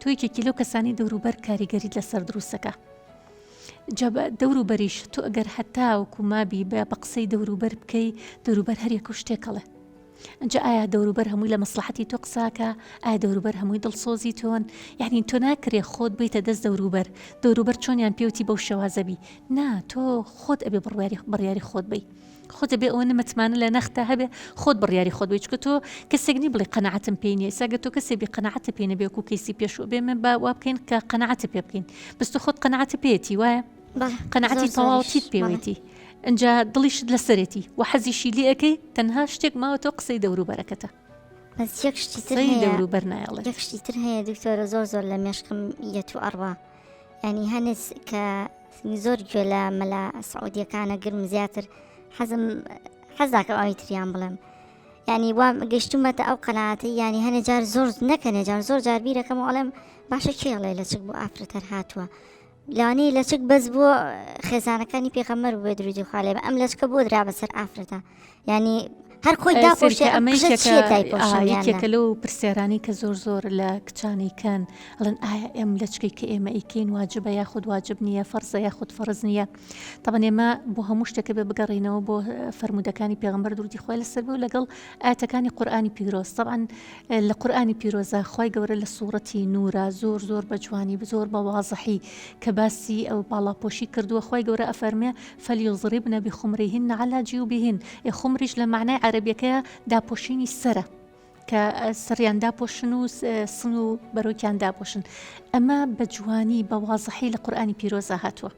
تۆ یەکێکی لەو کەسانی دەوروبەر کاریگەریت لەسەر دروستەکە جا بە دەوروبەریش تۆ ئەگەر هەتا وەکو مابی بە بە قسەی دەوروبەر بکەی دەوروبەر هەر یەکە و شتێکەڵێ ئەجا ئایا دەوروبەر هەمووی لە مەسلحەتی تۆ قساکە ئایا دەوروبەر هەمووی دڵسۆزی تۆن یعنی تۆ ناکرێ خۆت بیتە دەست دەوروبەر دەوروبەر چۆنیان پێوتی بەو شێوازەبی نا تۆ خۆت ئەبێ بڕیاری بڕیاری خۆت بی خۆ دەبێ ئەوەنە متمانە لە نەختا هەبێ خۆت بڕیاری خۆت بی چونکە تۆ کەسێک نی بڵێ قەناعەتم پێی نییە ئێستا گەر تۆ کەسێ بی قەناعەتت پێ نەبێ وەکو کەیسی پێشوو ئەبێ من با وا بکەین کە قەناعەتت پێ بکەین بەس تۆ خۆت قەناعەتت پێیەتی وایە بەڵێ قەناعەتی زۆر زۆریش تەواوەتیت بەڵێ پێوەیەتی ئینجا دڵیشت لەسەرێتی و حەزیشی لێ ئەکەی تەنها شتێک ماوەتەوە قسەی دەوروبەرەکەتە بەس یەک شتی تر قسەی هەیە دەوروبەر نایەڵێت یەک شتی تر هەیە دکتۆرە زۆر زۆر لە مێشکم یەت و ئەڕوا یعنی هەنێ کە زۆر گوێ لە مەلا سعودیەکانە گرم زیاتر حەزم حەز ناکەم ئەوی تریان بڵێم ینی وا گەشتومەتە ئەو قەناعەتی ینی هەنێ جار زۆر نەکەنێ جار زۆر جار بیرەکەم و ئەڵێم باشە کێڵێ لەچک بۆ ئافرەتەر هاتووە لەوانەیە لەچک بەس بۆ خێزانەکانی پێغەمبەر بووێ درودی خوا لێ بێ ئەم لەچکە بۆ درا بەسەر ئافرەتە ینی هەر خۆی داپۆشێ ئەم ئەمە قژە چییە دایپۆشم یان نا؟ یەکێکە لەو پرسیارانەی کە زۆر زۆر لە کچانی کەن ئەڵێن ئایا ئەم لەچکەی کە ئێمە ئەیکەین واجبە یاخود واجب نییە فەرزە یاخود فەرز نییە تەبەن ئێمە بۆ هەموو شتێکە بێ بگەڕینەوە بۆ فەرموودەکانی پێغەمبەر درودی خوای لەسەر بێ و لەگەڵ ئایەتەکانی قورئانی پیرۆز تەبعەن لە قورئانی پیرۆزا خوای گەورە لە سوڕەتی نورا زۆر زۆر بە جوانی زۆر بە وازحی کە باسی ئەو باڵاپۆشی کردووە خوای گەورە ئەفەرمێ فلیضربن بخمرهن علی جیوبهن ئێ خمریش لە مەعنای عەرەبیەکەیە داپۆشینی سەرە کە سەریان داپۆشن و سن و بەرۆکیان داپۆشن ئەمە بە جوانی بە وازحی لە قورئانی پیرۆزا هاتووە.